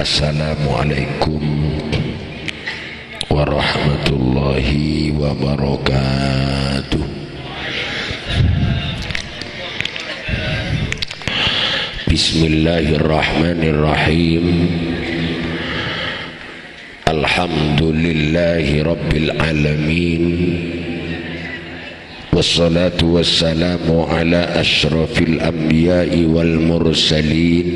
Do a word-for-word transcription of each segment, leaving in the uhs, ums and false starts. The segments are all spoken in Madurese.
Assalamualaikum warahmatullahi wabarakatuh. Bismillahirrahmanirrahim. Alhamdulillahi rabbil alamin. Wassalatu wassalamu ala asyrafil anbiya'i wal mursalin,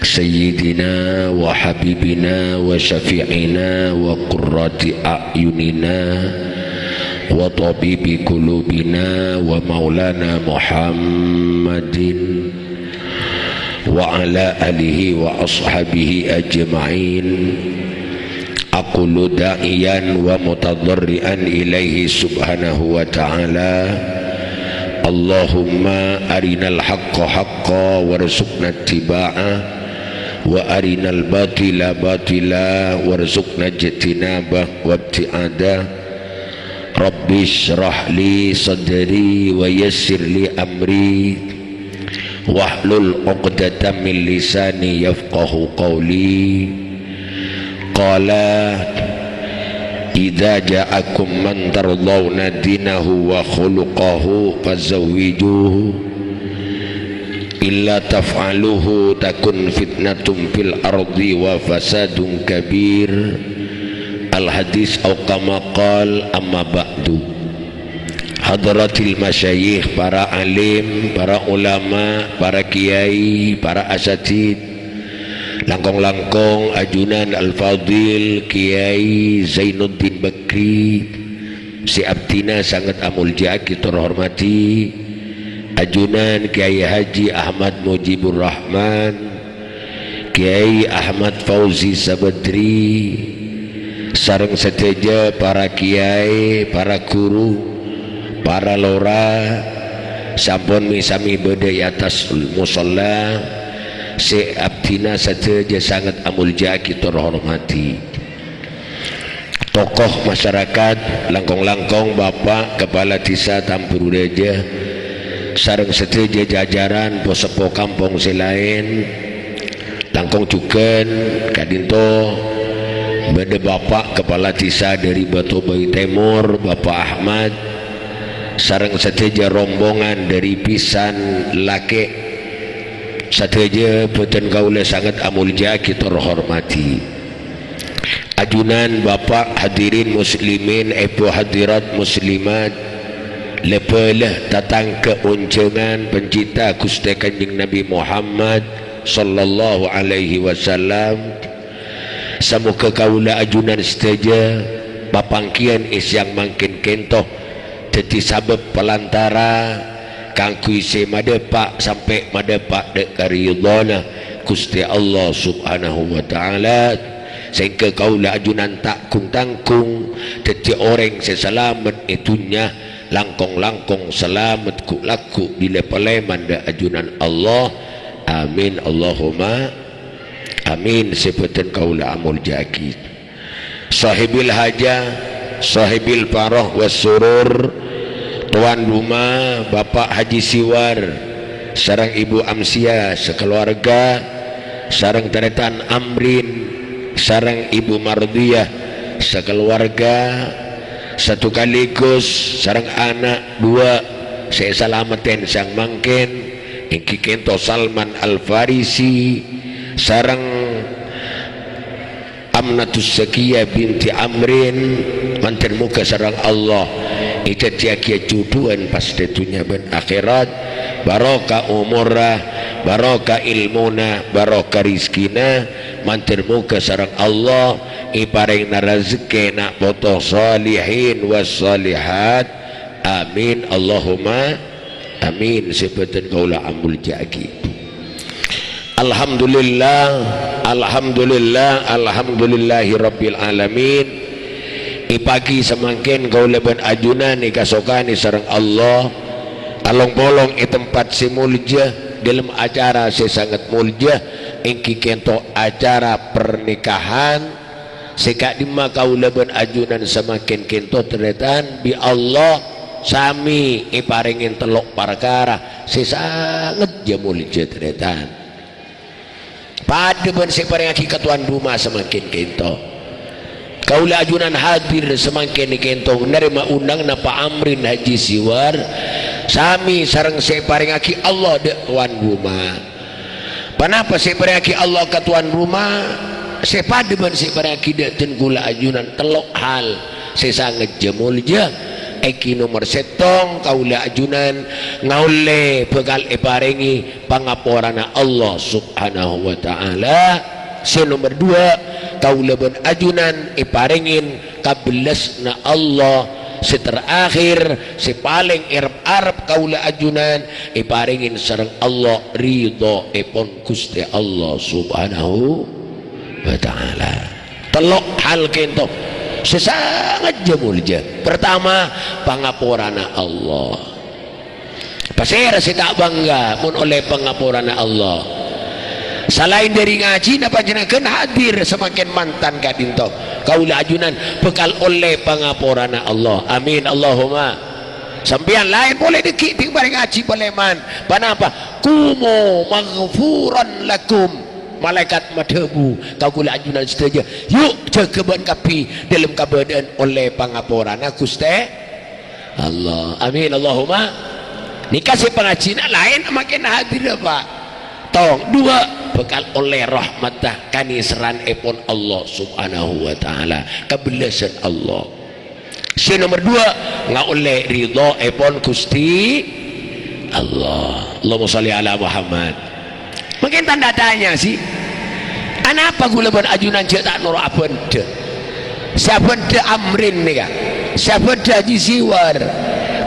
sayyidina wa habibina wa syafi'ina wa qurrati a'yunina wa tabibi qulubina wa maulana Muhammadin wa ala alihi wa ashabihi ajma'in. Aqulu da'iyan wa mutadharri'an ilaihi subhanahu wa ta'ala. Allahumma arinal haqqa haqqa warzuqna ittiba'a, wa arinal batila batila warzuqna ijtinaba wa ibti'ada. Rabbi shrah li sadri wa yassir li amri, wahlul 'uqdatam min lisani yafqahu qawli. Qala, "Idza ja'akum man tardhauna dinahu wa khuluqahu fazawwijuhu. Illa taf'aluhu takun fitnatun fil ardi wa fasadun kabir." Al-hadis au kama qal, amma ba'du. Hadratil masyayikh, para alim, para ulama, para kiai, para asatid, langkong-langkong ajunan Al-Fadil Kiai Zainuddin Bakri, sè abdhina sanget amolja'aghi tor hormadhi, ajunan Kiai Haji Ahmad Mujibur Rahman, Kiai Ahmad Fauzi Sabadri, sareng sadhâjâ para kiai, para guru, para lora, sampon mi-sami bâdâ è attas musholla, sè abdhina sadhâjâ sanget amolja'aghi tor hormadhi. Tokoh masyarakat, langkong-langkong Bapak Kepala Desa Tamburu Raja, sareng sadhâjâ jajaran po-seppo kampong sè laèn, langkong jhughân ka'dinto bâdâ Bapak Kepala Desa dâri Batobai Tèmor, Bapak Ahmad, sareng sadhâjâ rombongan dâri Pisan Lakè'. Sadhâjâ bhâdhân kaulâ sanget amolja'aghi tor hormadhi. Ajunan Bapak, hadirin muslimin, èbhu hadirat muslimat, lè-bâlâ tatangghâ onjhângan pencipta Ghustè Kanjeng Nabi Muhammad sallallahu alaihi wasallam. Samoghâ kaulâ ajunan sadhâjâ papangghiyân è sèyang mangkèn kènto dhâddhi sabâb palantara kaangghuy sè madhâpa' sampè' madhâpa' dâ' ka ridhâna Ghustè Allah Subhanahu wa Ta'ala, sehingga kaulâ ajunan ta' gung-tanggung dhâddhi orèng sè salamet è dhunnya, langkong-langkong salamet ghu'-lagghu' bilâ palèman dâ' ajunan Allah. Amin, Allahumma amin. Sè bhâdhân kaulâ amolja'aghi. Sahibil haja, sahibil farah was surur, tuan rumah Bapak Haji Siwar, sareng Ibu Amsia sakaluarga, sareng tarètan Amrin, sareng Ibu Mardiyah sakaluarga, satu kaligus sareng ana' duwâ' sè èsalamettè sèyang mangkèn, èngghi kènto Salman Al-Farisi, sareng Amnatus Zakiyah binti Amrin, mandhâr moghâ sareng Allah èdhâddhiyâghiyâ judhuwân pas è dhunnya bân akhèrat, barokah omorra, barokah èlmona, barokah rejhekkèna, mandhâr moghâ sareng Allah èparèngana rejhekkè na' poto shalihin was shalihat. Amin, Allahumma amin. Sè bhâdhân kaulâ amolja'aghi. Alhamdulillah, alhamdulillah, alhamdulillahi rabbil alamin. È pagi samangkèn kaulâ bân ajunan èkasokanè sareng Allah, along-polong è tempat sè molja, dâlem acara sè sanget molja, èngghi kènto acara pernikahan sè ka'dimma kaulâ bân ajunan samangkèn kènto tarètan bi' Allah samè èparèngè tello' parkara sè sanget jâ molja tarètan. Padâ bân sè èparèngaghi ka towan roma samangkèn ka'dinto. Kaulâ ajunan hadir samangkèn ka'dinto narèma undanganna Pa' Amrin Haji Siwar, samè sareng sè èparèngaghi Allah dâ' towan roma. Ponapa sè èparèngaghi Allah ka towan roma? Sè padâ bân sè èparèngaghi dâ' dân kaulâ ajunan tello' hal sè sanget jâ molja. Èngghi nomer sèttong, kaulâ ajunan ngaollè bhâkal èparèngè pangaporana Allah Subhanahu wa Ta'ala. Sè nomer duwâ', kaulâ bân ajunan èparèngè kabellasna Allah. Sè terakhir, sè palèng arep-arep kaulâ ajunan èparèngè sareng Allah ridhoèpon Ghustè Allah Subhanahu wa Ta'ala. Tello' hal ka'dinto sè sanget jâ molja. Pertama, pangaporana Allah. Pasèra sè ta' bangga mon ollè pangaporana Allah? Salaèn dâri ngajhina panjhennengan hadir samangkèn mantan ka'dinto. Kaulâ ajunan bhâkal ollè pangaporana Allah. Amin, Allahumma. Sampèyan laèn polè dâggi' bhing marè ngajhi polè man. Ponapa? "Qumu maghfuran lakum." Malaèkat madhâbu ka kaulâ ajunan sadhâjâ, "Yu', jâgâ bâ'na kabbhi dâlem kabâdâ'ân ollè pangaporana Ghustè Allah." Amin, Allahumma. Nèka sè pangajhina laèn, mangkèn hadir, Pak. Tong, duwâ', bhâkal ollè rahmatta kanèserranèpon Allah Subhanahu wa Ta'ala, kabellasan Allah. Sè nomer duwâ', ngaollè ridhoèpon Ghustè Allah. Allahumma shalli ala Muhammad. Mungkin tanda tanya sih. Anapa kaulâ bân ajunan jâ' ta' noro' abhândhâ? Sè abhândhâ Amrin nèka. Sè abhândhâ Haji Siwar.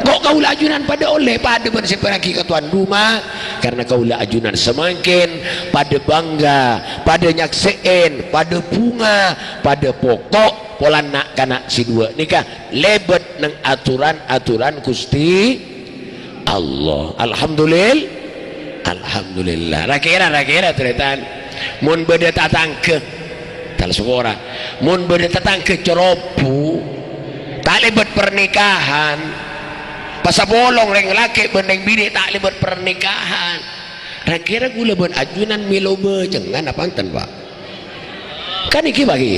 Kok kaulâ ajunan padâ ollè, padâ bân sè èparèngaghi ka towan roma? Karena kaulâ ajunan samangkèn padâ bangga, padâ nyaksè'è, padâ bhunga, padâ poko' polana na'-kana' sè duwâ' nèka lèbât neng aturan-aturan Ghustè Allah. Alhamdulil-, Alhamdulillah. Ra-kèra, ra-kèra, tarètan. Mon bâdâ tatangghâ, tal sapora. Mon bâdâ tatangghâ cerobu, ta' lèbât pernikahan. Pas apolong rèng lakè' bân rèng binè' ta' lèbât pernikahan. Ra-kèra kaulâ bân ajunan mèlo bhâjângan apa enten, Pak? Kan nèka, Pak, ghi.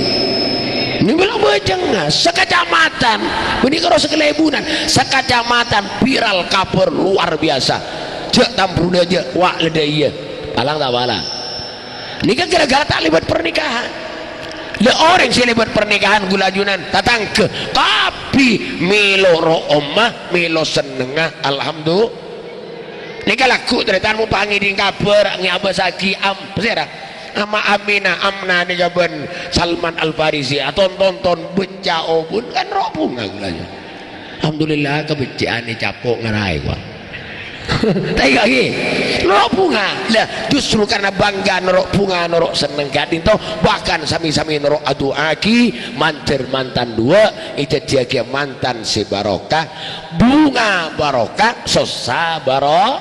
Nèka mèlo bhâjângan, sakacamatan. Bânnè karo sakalèbunan, sakacamatan viral kabhâr luar biasa. Jâ' tambruna jâ', wa' lèdâ iyâ. Palang ta' palang? Nèka gara-gara ta' lèbât pernikahan. Lah orèng sè lèbât pernikahan kaulâ ajunan, tatangghâ, kabbhi mèlo ro'omma, mèlo sennengnga. Alhamdulillah. Nèka lagghu' tarètan mon pangèdhing kabhâr, ngabâsaghi am-, pasèra? Amma Amina, Amna nèka bân Salman Al-Farisi, aton-tonton bâcca obun, kan ro' bhunga kaulâ. Alhamdulillah, kabhecce'an ècapo' ngaraè, wa. Ta' engghi? Noro' bhunga. Lah, justru karena bangga noro' bhunga, noro' senneng ka'dinto, bahkan sami-sami noro' adu'aaghi, mandhâr mantan duwâ', èdhâddhiyâghi mantan sè barokah. Bhunga barokah, sossa baro-,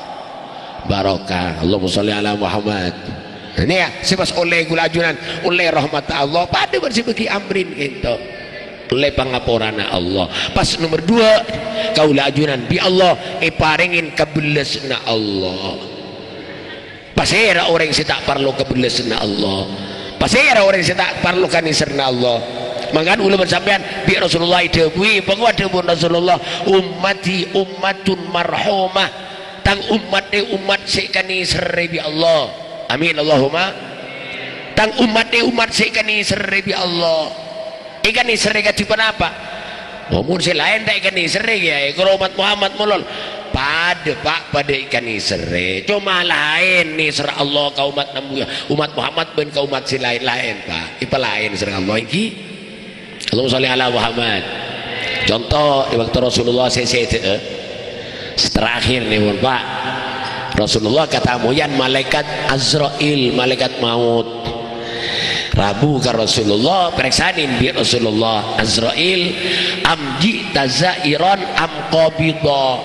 barokah. Allahumma sholli ala Muhammad. Nah, nèka, sè pas ollè kaulâ ajunan, ollè rahmat Allah, padâ bân sè bâgi Amrin ka'dinto. Ollè pangaporana Allah. Pas nomer duwâ', kaulâ ajunan bi' Allah èparèngè kabellasna Allah. Pasèra orèng sè ta' parlo kabellasna Allah? Pasèra orèng sè ta' parlo kanèserranna Allah? Mangkana kaulâ bân sampèyan bi' Rasulullah èdhâbuwi, bângko dhâbuna Rasulullah, "Ummati ummatun marhumah." Tang ommat è ommat sè èkanèserrè bi' Allah. Amin, Allahumma. Tang ommat è ommat sè èkanèserrè bi' Allah. Èkanèserrè kadhi ponapa? Oh, mon sè laèn ta' èkanèserrè, yâ, karo ommat Muhammad molol. Padâ, Pak, padâ èkanèserrè. Coma laèn nèserra Allah ka ommat Nabi, ommat Muhammad bân ka ommat sè laèn-laèn, Pak. Èpalaèn sareng Allah, èngghi? Allahumma sholli ala Muhammad. Conto, è bâkto Rasulullah sè sèdhâ'â, sè terakhir nèka, Pak. Rasulullah katamoyan malaikat Azrail, malaikat maut. Rabu ka Rasulullah, parèksanè bi' Rasulullah, "Azrail, am ji'ta za'iran am qabidha?"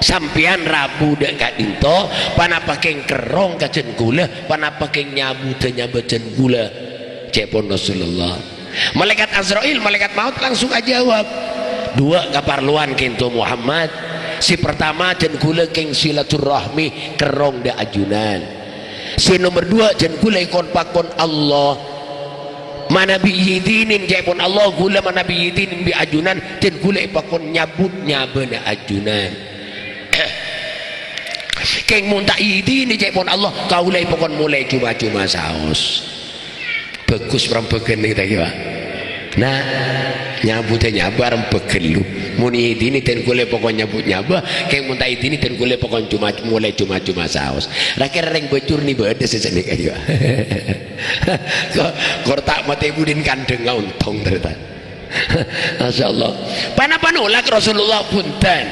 Sampèyan rabu dâ' ka'dinto, ponapa kèng kerrong ka jhân kaulâ, ponapa kèng nyabudhâ nyabâ jhân kaulâ? Ca'èpon Rasulullah. Malaikat Azrail, malaikat maut langsung ajâwâb, "Duwâ' kaparlowan ka'dinto Muhammad. Sè partama, jhân kaulâ kèng silaturrahmi, kerrong dâ' ajunan. Sè nomer duwâ', jhân ghulâ èkon-pakon Allah. Manabi èidinin ca'èpon Allah, ghulâ manabi èidinin bi' ajunan, jhân ghulâ èpakon nyabut nyabâna ajunan. Kèng mon ta' èidini ca'èpon Allah, kaulâ èpakon molè coma-coma saos. Bhâghus parembhâghân nèka, Pak. Nah, nyabut nyabâ rembhâghân lu. Mon èidini dhân ghulâ èpakon nyabut nyabâ, kèng mon ta' èidini dhân ghulâ èpakon coma, molè coma-coma saos. Ra-kèra rèng bâjur nè bâdâ sè sanèka, Pak. Ko-, kor ta' matè budin kandhâng ontong, tarètan. Masya Allah. Panapa nolak Rasulullah? Bhunten.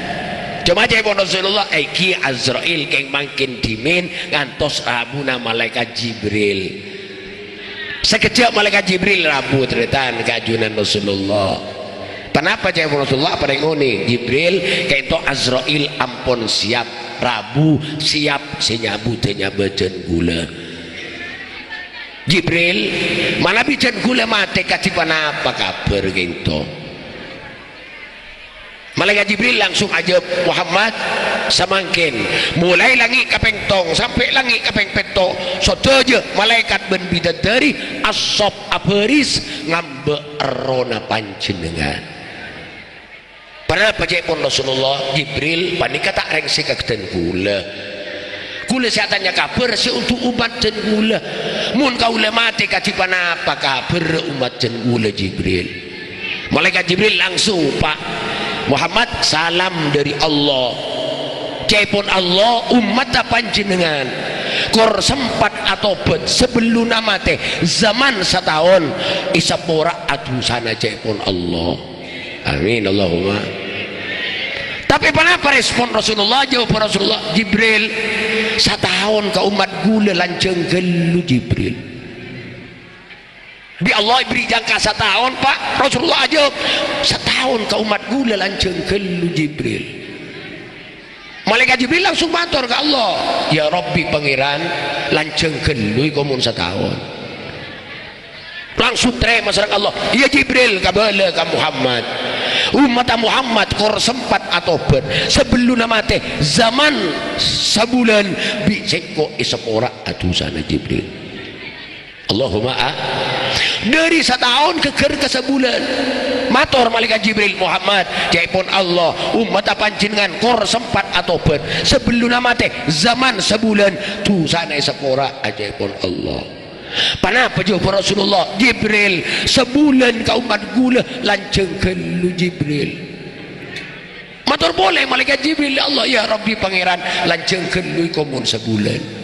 Coma ca'èpon Rasulullah, "Èngghi Azrail kèng mangkèn dhimèn ngantos rabuna Malaèkat Jibril." Sakejjhâ' Malaèkat Jibril rabu, tarètan, ka ajunan Rasulullah. Panapa ca'èpon Rasulullah? Parèng onèng, "Jibril, kaènto Azrail ampon siap, rabu siap sè nyabudhâ nyabâ jhân ghulâ." Jibril, manabi jhân ghulâ matè kadhi panapa kabhâr kaènto? Malaèkat Jibril langsung ajâwâb, "Muhammad, samangkèn, molaè langngè' kapèng tong sampè' langngè' kapèng pètto', sadhâjâ malaèkat bân bidadari asop abhâris ngambâ' errohna panjhennengngan." Padahal pajhâ'èpon Rasulullah, "Jibril, panèka ta' rèng sè kaghâdhân ghulâ. Ghulâ sè atanya kabhâr sè onto' ommat jhân ghulâ. Mon kaulâ matè, kadhi panapa kabhârrâ ommat jhân ghulâ, Jibril?" Malaèkat Jibril langsung, "Pak Muhammad, salam dhâri Allah. Ca'èpon Allah, ommatta panjhennengngan kor sempat atobhât sabellunna matè, zaman sataon, èsapora adhusana ca'èpon Allah." Amin, Allahumma. Tapè ponapa respon Rasulullah? Jâwâbbhâ Rasulullah, "Jibril, sataon ka ommat ghulâ lanjhâng ghâllu, Jibril." Bi' Allah èberri' jangka sataon, Pak. Rasulullah ajâwâb, "Sataon ka ommat ghulâ lanjhâng ghâllu, Jibril." Malaèkat Jibril langsung mator ka Allah, "Ya Rabbi, Pangèran, lanjhâng ghâllu èko mon sataon." Langsung tarèma sareng Allah, "Iyâ Jibril, kabâlâ ka Muhammad. Ommatta Muhammad kor sempat atobhât. Sabellunna matè, zaman sabulân, bi' sèngko' èsapora adhusana, Jibril." Allahumma a-, dhâri sataon ghâgghâr ka sabulân. Mator Malaèkat Jibril, "Muhammad, ca'èpon Allah, ommatta panjhennengngan kor sempat atobhât. Sabellunna matè, zaman sabulân, dhusana èsapora ca'èpon Allah." Ponapa jâwâbbhâ Rasulullah? "Jibril, sabulân ka ommat ghulâ lanjhâng ghâllu, Jibril." Mator polè Malaèkat Jibril, "Ya Allah, ya Rabbi, Pangèran, lanjhâng ghâllu èko mon sabulân."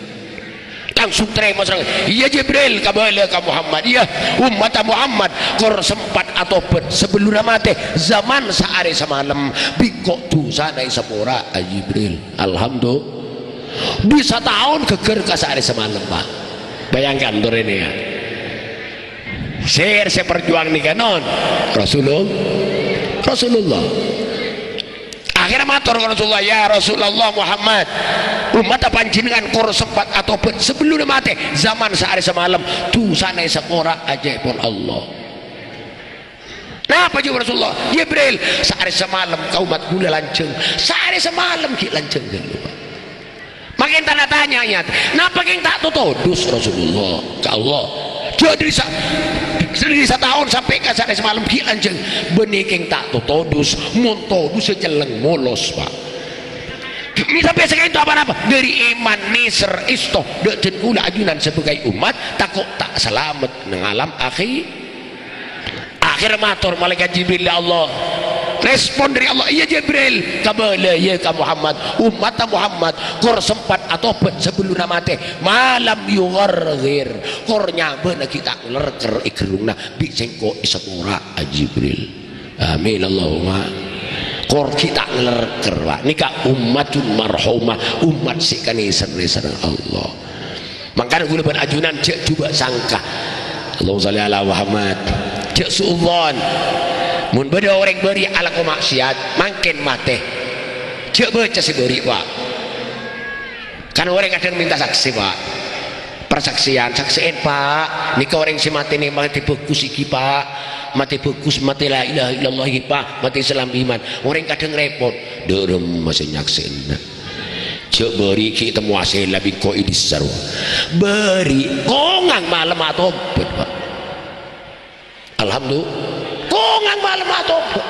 Langsung tarèma sareng, "Iyâ Jibril, kabâlâ ka Muhammad. Iyâ, ommatta Muhammad kor sempat atobhât sabellunna matè, zaman saarè samalem, bi' engko' dhusana èsapora, a Jibril." Alhamdulillah. Bisa taon ghâgghâr ka saarè samalem, Pak. Bayangkan, torè nèka. Sè, sè parjuwang nèka non Rasulul-, Rasulullah. Akhirnya mator ka Rasulullah, "Ya Rasulullah Muhammad, ommatta panjhennengngan kor sempat atobhât sabellunna matè, zaman saarè samalem, dhusana èsapora ca'èpon Allah." Napa jâwâb Rasulullah? "Jibril, saarè samalem ka ommat ghulâ lanjhâng. Saarè samalem ghi' lanjhâng ghâllu, Pak." Mangkèn tana-tanya, ayat, napa kèng ta' totodus Rasulullah ka Allah? Jâ' dhâri sa-, dhâri sataon sampè' ka saarè samalem ghi' lanjhâng. Bânnè kèng ta' totodus, mon todus sè celleng molos, Pak. Mè' sampè' saka'ènto apa-napa? Dhâri iman, nèser, èsto, dâ' dhân kaulâ ajunan sabâgâi ommat, tako' ta' salamet neng alam akhi-, Akhir mator Malaèkat Jibril, "Ya Allah." Respon dhâri Allah, "Iyâ Jibril, kabâlâ, iyâ, ka Muhammad. Ommatta Muhammad kor sempat atobhât sabellunna matè. Malam yugharghir. Kor nyabâna ghi' ta' nglèrkèr è gherrungnga, bi' sèngko' èsapora, a Jibril." Amin, Allahumma. Kor ghi' ta' nglèrkèr, Pak. Nèka ummatun marhumah, ommat sè kanèser-nèserra Allah. Mangkana kaulâ bân ajunan jhâ' jhubâ' sangka. Allahumma shalli ala Muhammad. Jhâ' su'udzon. Mon bâdâ orèng bâri' alako ma'siyat, mangkèn matè. Jhâ' bâca sè bâri', Pak. Kan orèng kadhâng mènta saksè, Pak. Parsaksèyan, saksè'è, Pak. Nèka orèng sè matèna matè bhâghus iki, Pak. Matè bhâghus, matè la ilaha illallah iki, Pak. Matè Islam iman. Orèng kadhâng rèpot. Dhâremma sè nyaksè'ana. Jhâ' bâri' ghi' temmo asèlla bi' engko' è dissa' rowa. Bâri' kongang malem atobhât, Pak. Alhamdulillah. Kongang malem atobhât.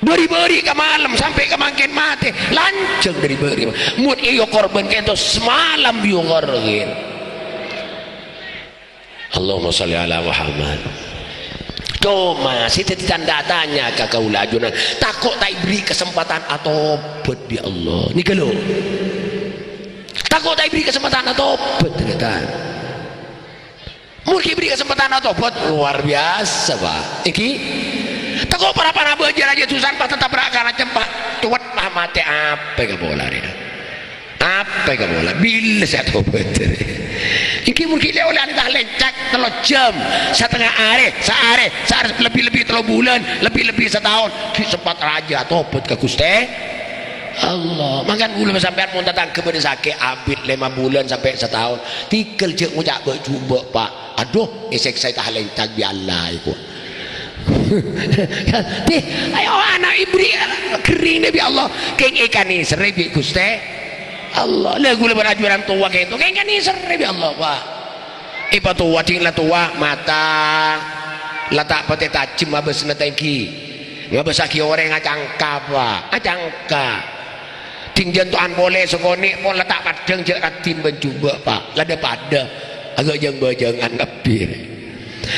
Bâri'-bâri' ka malem sampè' ka mangkèn matè. Lanjhâng bâri'-bâri'. Mon èyo korban kento semalam bi' korban. Allahumma shalli ala Muhammad. Coma sè dhâddhi tanda tanya ka kaulâ ajunan, tako' ta' èberri' kasempadhân atobhât bi' Allah. Nèka lho. Tako' ta' èberri' kasempadhân atobhât, tarètan. Mon ghi' èberri' kasempadhân atobhât, luar biasa, Pak. Èngghi. Tako' para-para bâjâ rajâ dusana pas tatabrak ka rajâ, Pak. Cuwet, Pak, matè apè ka pola rèya. Apè ka pola? Bilâ sè atobhât, jârèya. Èngghi mon ghi' lè-, ollèna ta' lèncak tello jam, satengnga arè, saarè, saarè, lebbi-lebbi tello bulân, lebbi-lebbi sataon, ghi' sempat rajâ atobhât ka Ghustè Allah. Mangkana kaulâ sampèyan mon tatangghâ bâdâ sakè' abit lèma bulân sampè' sataon, tèghâl jhâ' ngoca' bâ'-jhubâ', Pak. Adhu, èsèksaè ta' lèncak bi' Allah, èko. Dih, ayo ana' èberri' ghâring bi' Allah. Kèng èkanèserrè bi' Ghustè Allah. La, kaulâ bân ajunan towa kento, kèng èkanèserrè bi' Allah, Pak. Èpatowa, dhing la towa, mata la ta' patè tajhem abâsna ta' èngghi. Ngabâssaghi orèng acangka, Pak. Acangka. Dhing jhâ' towan polè sakonè' pon la ta' paddhâng jhâ' raddhin bân jhubâ', Pak. La dhâ-padhâ. Aghâ jâng-bâjângan kabbhi.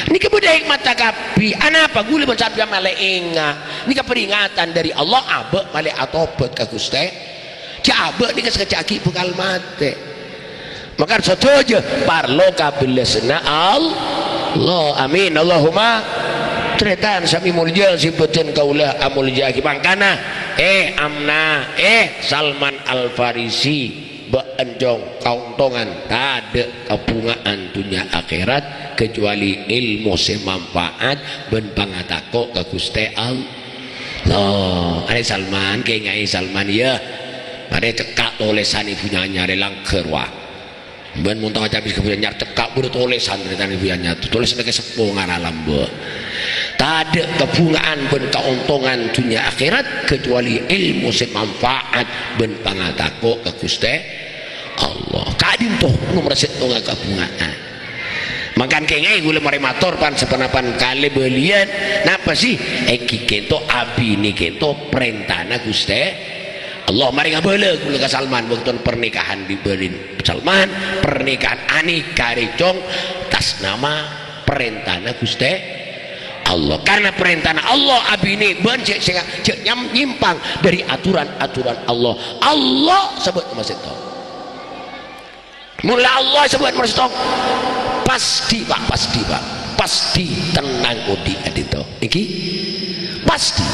Nèka bâdâ hikmatta kabbhi. Anapa kaulâ bân sampèyan malè enga'? Nèka peringatan dâri Allah, abâ' malè atobhât ka Ghustè. Jhâ' abâ' nèka sakejjhâ' aghi' bhâkal matè. Maka sadhâjâ parlo kabellasânna Allah. Amin. Allahumma. Tarètan sami molja sè bhâdhân kaulâ amolja'aghi mangkana. Eh, Amna, eh, Salman Al-Farisi. Bâ'na, Cong, kaontongan, tadâ' kabhunga'an dhunnya akhèrat, kecuali èlmo sè manfaat bân pangatako' ka Ghustè Allah. Arè Salman, kèngaè Salman, yâ. Marè cekka' tolèsan Ibu Nyanyar è langghâr, wah. Bân mon tao acabis ka Ibu Nyanyar, cekka' bâdâ tolèsan, tarètan Ibu Nyanyar. Tolèsan kakè seppo ngara lambâ'. Tadâ' kabhunga'an bân kaontongan dhunnya akhèrat, kecuali èlmo sè manfaat bân pangatako' ka Ghustè Allah. Ka'dinto nomer sèttonga kabhunga'an. Mangkana kèngaè kaulâ marè mator pan-saponapan kalè bâliyân. Napa sè? Èngghi kento abinè kento parèntana Ghustè Allah. Marè ngabâlâ kaulâ ka Salman bâktona parnikahan bi' bâlin Salman, parnikahan anèka rè, Cong, atas nama parèntana Ghustè Allah. Karena parèntana Allah abinè bân jhâ', jhâ', jhâ' nyam-, nyimpang dâri aturan-aturan Allah. Allah sabâ' nomer sèttong. Mon la Allah sabâ' nomer sèttong, pastè, Pak, pastè, Pak. Pastè tennang odi' ka'dinto. Èngghi? Pastè.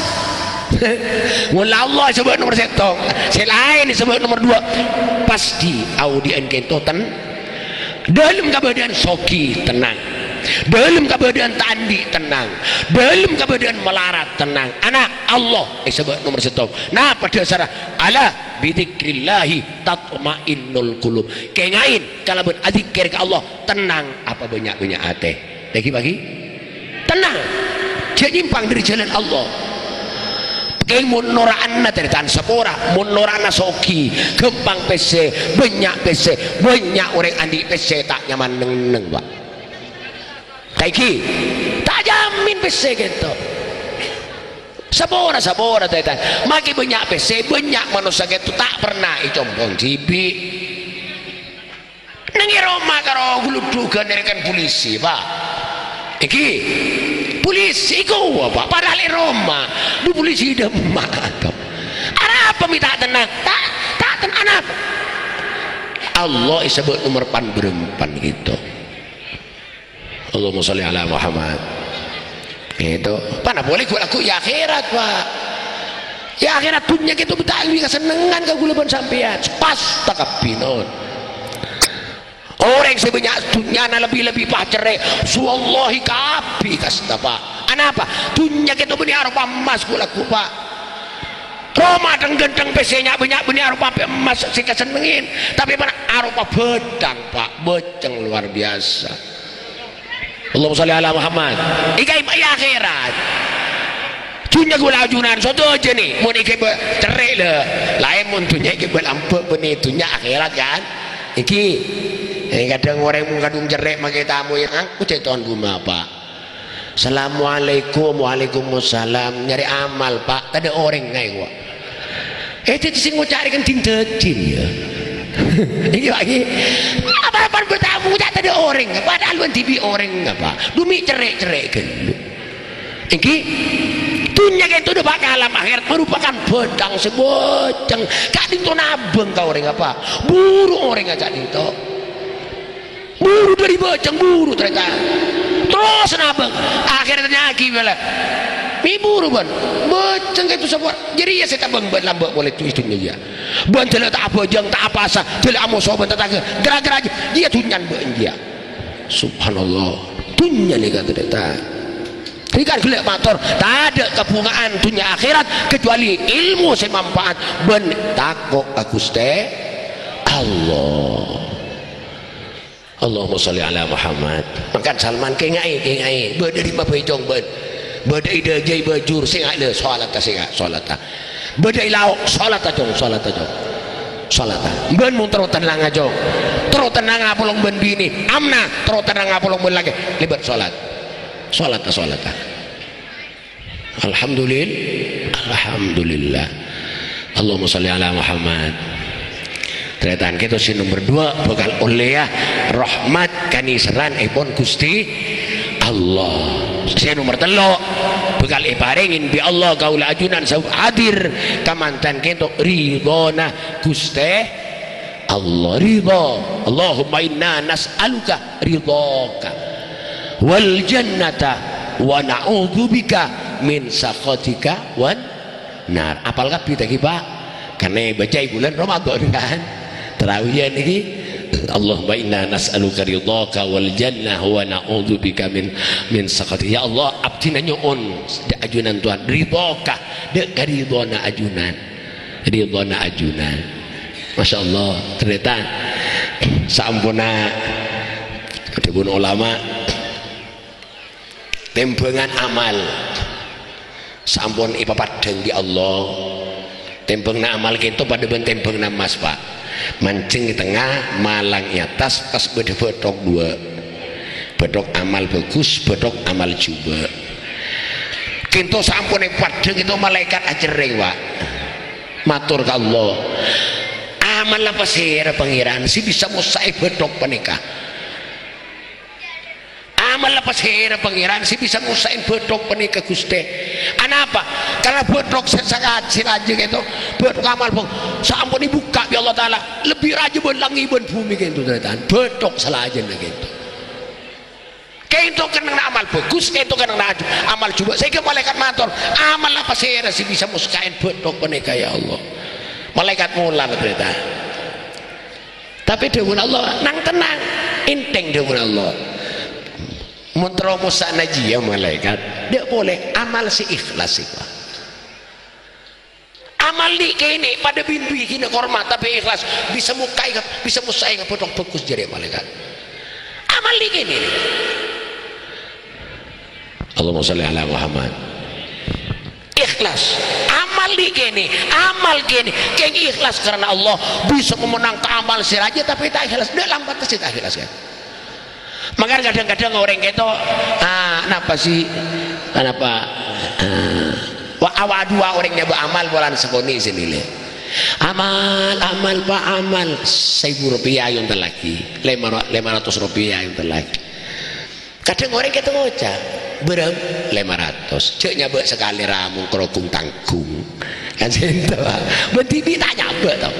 Mon la Allah sabâ' nomer sèttong, sè laèn sabâ' nomer duwâ', pastè aodi'ân kento ten-, dâlem kabâdâ'ân soghi, tennang. Dâlem kabâdâ'ân ta' andi', tennang. Dâlem kabâdâ'ân malarat, tennang. Ana', Allah èsabâ' nomer sèttong. Napa dhâsarra? "Ala bidzikrillahi tatmainnul qulub." Kèngaè, kalabân adzikkèr ka Allah, tennang apa bânnya'-bânnya' atè. Lagi pagi? Tennang. Jhâ' nyimpang dâri jhâlân Allah. Kèng mon nora'anna tarètan sapora, mon nora'anna soghi, ghâmpang pèssè, bânnya' pèssè, bânnya' orèng andi' pèssè ta' nyaman neng-enneng, Pak. Saèngghâ, ta' jamin pèssè kento. Sapora-sapora, tarètan. Makè bânnya' pèssè, bânnya' manossa kento ta' pernah ècompong dhibi'. Neng è roma karo guludhughân èrèken polisi, Pak. Èngghi, polisi èkowa, Pak, padahal è roma. Dhu polisi dâ' emma', Pak. Arapa mè' ta' tennang? Ta', ta' ten-, anapa? Allah èsabâ' nomer pan-bârâmpan kento. Allahumma shalli ala Muhammad. Kento. Pana polè ghu-, lagghu' è akhèrat, Pak. È akhèrat, dhunnya kento ta' lebbi kasennengngan ka kaulâ bân sampèyan. Pas ta' kabbhi, non. Orèng sè bânnya' dhunnyana lebbi-lebbi pacerrè, wallahi kabbhi kasta, Pak. Anapa? Dhunnya kento bânnè aropa emmas ghu-, lagghu', Pak. Roma dhâng-ghânḍhâng pèssè nya'-, bânnya' bânnè aropa emmas sè kasennengngè. Tapè bânnè aropa bhâthang, Pak. Bhâthang luar biasa. Allahumma shalli ala Muhammad. Èngghi è akhèrat. Dhunnya ghulâ ajunan, sodâjâ nè, mon èghibâ cerrè' la. Laèn mon dhunnya èghibâ lambâ' bânnè dhunnya akhèrat, kan? Èngghi. Eh, kadhâng orèng mon kadhung cerrè' makè tamoy, ngangko cè' ton ghumma, Pak. "Assalamualaikum." "Waalaikumsalam." "Nyarè amal, Pak." Tadâ' orèng ngaè, wa. Eh, dhâddhi sè ngoca' rè kan din-dâdin, ya. Èngghi, Pak, èngghi. Apa-apa bâ' tamoy ngoca' tadâ' orèng, padahal bân dhibi' orèng, apa? Dhumè' cerrè'-cerrè' ghâllu. Èngghi, dhunnya kènto dâpa' ka alam akhèrat merupakan bhâthang sè bhâjheng. Ka'dinto nabâng ka orèng apa? Buru orèngnga ka'dinto. Buru dâri bhâjheng, buru tarètan. Terros nabâng. Akhèrra ètanya'aghi polè. "Mè' buru bân? Bhâjheng kènto sapa?" Jârèya sè tabâng bân lambâ' polè dhunnya, ya. Bân dâlâ ta' abhâjâng, ta' apasa, dâlâ amoso bân tatangghâ. Gara-gara jiyâ dhunnyana bân jiyâ. Subhanallah. Dhunnya nèka tarètan. Dhâddhi kan ghellâ' mator, tadâ' kabhunga'an dhunnya akhèrat kecuali ilmu sè manfaat bân tako' ka Ghustè Allah. Allahumma shalli ala Muhammad. Mangkana Salman, kèngaè, kèngaè. Bâdâ è dimma bhâi, Cong, bân. Bâdâ è dâjâ, è bâjur, sènga' la, sholata, sènga', sholata. Bâdâ è lao', sholata, Cong, sholata, Cong. Sholata. Bân mon terro tennangnga, Cong. Terro tennangnga apolong bân binè. Amna, terro tennangnga apolong bân lakè. Lèbât sholat. Sholata, sholata. Alhamdulil-, Alhamdulillah. Allahumma shalli ala Muhammad. Tarètan kèto sè nomer dua bhâkal ollèya rahmat kanèserran èpon Ghustè Allah. Sè nomer tello' bhâkal èparèngè bi' Allah kaulâ ajunan sè hadir kamantan kèto ridhâna Ghustè Allah, ridha. Allahumma inna nas'aluka ridhaka wal jannata wa na'udzubika min sakhatika wan nar. Apal kabbhi ta' ghi, Pak? Karna èbâca è bulân Ramadan, kan? Tarawiyan nèka. Allahumma inna nas'aluka ridhaka wal jannah wa na'udzubika min, min sakhatika. Ya Allah, abdhina nyo'on dâ' ajunan, Towan, ridhaka, dâ' karidhâna ajunan. Ridhâna ajunan. Masya Allah, tarètan. Saamponna, dhâbuna ulama, tèmbhângan amal saampon èpapaddhâng bi' Allah. Tèmbhânganna amal kènto padâ bân tèmbhânganna emmas, Pak. Manjheng è tengnga, malang è attas, pas bâdâ bâthok duwâ'. Bâthok amal bhâghus, bâthok amal jhubâ'. Kènto saampon èpaddhâng kènto malaèkat acerrèng, Pak. Mator ka Allah, "Amal la pasèra, Pangèran, sè bisa mossa'è bâthok panèka? Amal la pasèra, Pangèran, sè bisa mossa'è bâthok panèka, Ghustè?" Anapa? Karna bâthok sè saka-, sè rajâ kènto, bâthok amal, Bang, saampon èbukka' bi' Allah Ta'ala, lebbi rajâ bân langngè' bân bhumè kènto, tarètan. Bâthok salajâna kènto. Kènto kennengnganna amal bhâghus, kènto kennengnganna aju-, amal jhubâ'. Saèngghâ malaèkat mator, "Amal la pasèra sè bisa mossa'è bâthok panèka, ya Allah?" Malaèkat molar, tarètan. Tapè dhâbuna Allah, "Nang-tennang, ènthèng," dhâbuna Allah. Mon terro mossa'ana jiyâ malaèkat, dâ' polè amal sè ikhlas sèngko'. Amal nè'-kènè' padâ bân biji'na korma, tapè ikhlas, bisa mokka'è ka, bisa mossa'è ka bâthok bhâghus jârèya malaèkat. Amal nè'-kènè'. Allahumma shalli ala Muhammad. Ikhlas. Amal nè'-kènè', amal kènè', kèng ikhlas karna Allah. Bisa mamonang ka amal sè rajâ, tapè ta' ikhlas. Dâ' lambat sè ta' ikhlas, kan? Mangkana kadhâng-kadhâng orèng kèto, ah, napa sih? Napa? Ah, wa-, awa' duwâ' orèng nyabâ' amal polana sakonè' sè nilai. "Amal, amal, Pak, amal." Saèbu rupiah ayo èntellaghi. Lèma ra-, lèma ratos rupiah ayo èntellaghi. Kadhâng orèng kèto ngoca', "Bârâmpa?" "Lèma ratos." "Jhâ' nyabâ' sakalè ra, mon karogung tanggung." Kan sènto, Pak. Bân dhibi' ta' nyabâ', to.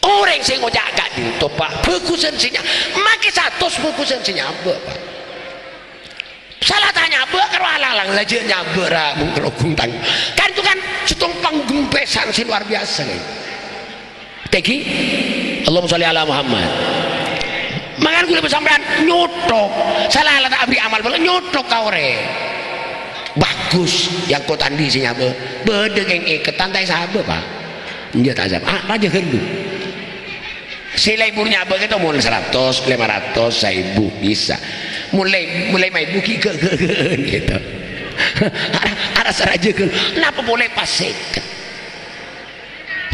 Orèng sè ngoca' ka'dinto, Pak, bhâghusân sè nya-, makè satos bhâghusân sè nyabâ', Pak. Sala ta' nyabâ' karo alang-alang, la jhâ' nyabâ' ra, mon karogung tang-, kan itu kan sèttong pangghempèsan sè luar biasa, kan. Tèngghi. Allahumma shalli ala Muhammad. Mangkana kaulâ bân sampèyan nyothok. Sala la ta' aberri' amal polè, nyothok ka orèng. Bhâghus, yang kota andi' sè nyabâ'. Bâdâ kèng èkettan ta' èsabâ', Pak. Enjâ' ta' èsabâ'. Ah, rajâ ghâllu. Sè lebur nyabâ' kèto mon saratos, lèma ratos, saèbu, bisa. Mon lè-, mon lèma èbu ghi' ghâ-, ghâ-, ghâ-, gitu. Ara-, arassa rajâ ghâl. Napa polè pas sèket?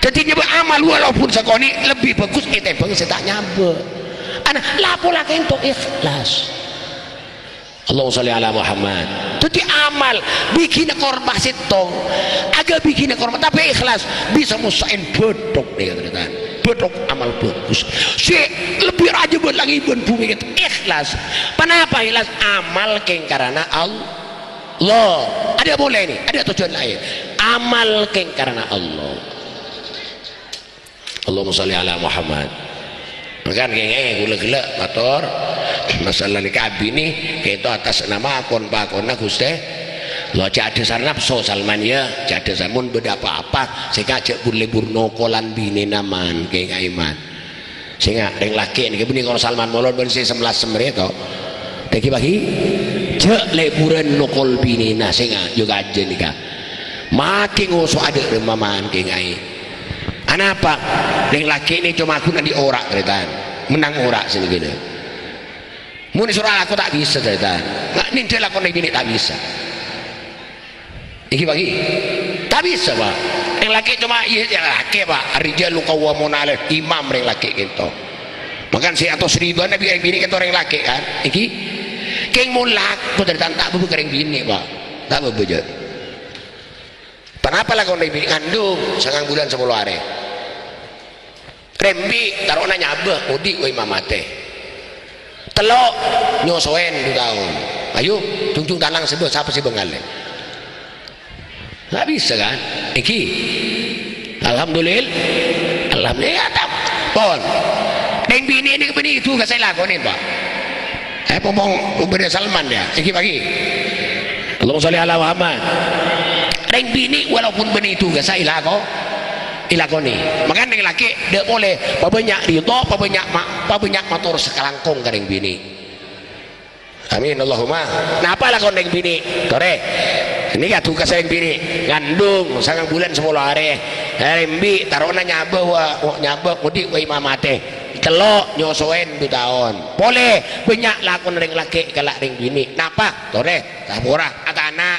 Dhâddhi nyabâ' amal walaupun sakonè' lebbi bhâghus ètèmbhâng sè ta' nyabâ'. Ana, la pola kènto ikhlas. Allahumma shalli ala Muhammad. Dhâddhi amal, bighina korma sèttong. Aghâ bighina korma, tapè ikhlas. Bisa mossa'èn bâthok, nèka, tarètan. Bâthok amal bhâghus. Sè lebbi rajâ bân langngè bân bhumè kènto ikhlas. Ponapa ikhlas? Amal kèng karana Allah. Allah. Adâ' polè nè, adâ' tojjhuwân laèn. Amal kèng karana Allah. Allahumma shalli ala Muhammad. Mangkana kèngèng, kaulâ ghellâ' mator. Masalah nèka abinè, kènto atas nama akon-pakonna Ghustè. Lo, jhâ' adhâsar napso, Salman, yâ. Jhâ' adhâsar, mon bâdâ pa-apa, sènga' jhâ' bur-lebur nokolan binèna, man, kèngèng, man. Sènga', rèng lakè' nèka bânnè kor Salman molod bân sè semlas semrè to. Tèngghi paghi, jhâ' leburan nokol binèna, sènga', jhâ' kajâ nèka. Makè ngoso' adâ' remma man kèngèng. Anapa? Rèng lakè' nè coma ghun andi' ora', tarètan. Mennang ora' sè nèka. Mon èsoro alako ta' bisa, tarètan. Nga' nèndhâ lakon rèng binè' ta' bisa. Èngghi, paghi. Ta' bisa, Pak. Rèng lakè' coma, iyâ, iyâ, lakè', Pak. Ar-rijalu qawwamuna 'alal, imam rèng lakè' kènto. Mangkana sè atos ribuan nabi rèng binè' kènto rèng lakè', kan? Èngghi. Kèng mon lako tarètan ta' bâbâ ka rèng binè', Pak. Ta' bâbâ, jhâ'. Ponapa lakon rèng binè'? Ngandung, sangang bulân sapolo arè. Rèng embi' taro'na nyabâ, odi' wâi mamatè. Tello', nyosowèn du taon. Ayo, junjung tanang sè bâ-, sapa sè bângalè? Ta' bisa, kan? Èngghi. Alhamdulil-, alhamdulillah, ta-, pon. Rèng binè' nèka bânnè èdugâ sè èlakonè, Pak. Eh, pompong bâdâ Salman, yâ. Èngghi, paghi. Allahumma shalli ala Muhammad. Rèng binè' walaupun bânnè èdugâ sè èlako-, èlakonè. Mangkana rèng lakè' dâ' polè pabânnya' ridho, pabânnya' ma-, pabânnya' mator sakalangkong ka rèng binè'. Amin, Allahumma. Napa lakon rèng binè'? Torè. Nèka dugâs rèng binè'. Ngandung, sangang bulân sapolo arè. Rèng embi' taro'na nyabâ wâ-, wâ-, nyabâ odi' wâi mamatè. Tello', nyosowèn du taon. Polè, bânnya' lakon rèng lakè' kala' rèng binè'. Napa? Torè, tapora, atana'.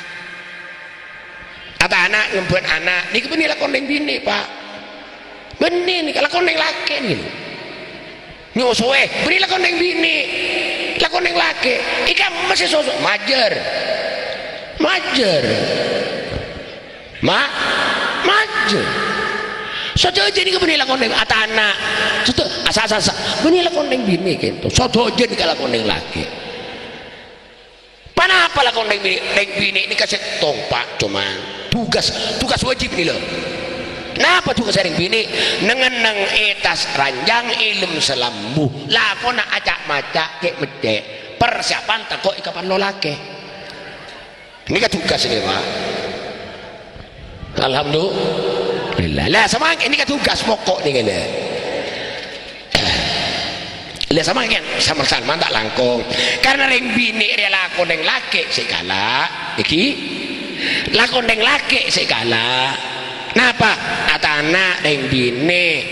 Atana' ngembhân ana'. Nèka bânnè lakon rèng binè', Pak. Bânnè nèka lakon rèng lakè' nèka. Nyosowè, bânnè lakon rèng binè'. Lakon rèng lakè'. Èkamma sè soso-, majâr. Majâr. Ma-, majâr. Sadhâjâ nèka bânnè lakon rèng atana'. Sadhâ-, asa-, asa-, asa. Bânnè lakon rèng binè' kènto. Sadhâjâ nèka lakon rèng lakè'. Ponapa lakon rèng binè'? Rèng binè' nèka sèttong, Pak, coma dugâs, dugâs wajib nèka, lho. Napa dugâs rèng binè'? Neng-enneng è attas ranjang, è lem salambu. Lakona aca'-maca', cè'-meccè'. Persiapan tako' èkaparlo lakè'. Nèka dugâs nèka, Pak. Alhamdulillah. Lah, samangkèn nèka dugâs poko' nèka, lho. Lah, samangkèn, sama-sama ta' langkong. Karna rèng binè' rèya lakon rèng lakè' sè kala', èngghi. Lakon rèng lakè' sè kala'. Napa? Atana' rèng binè'.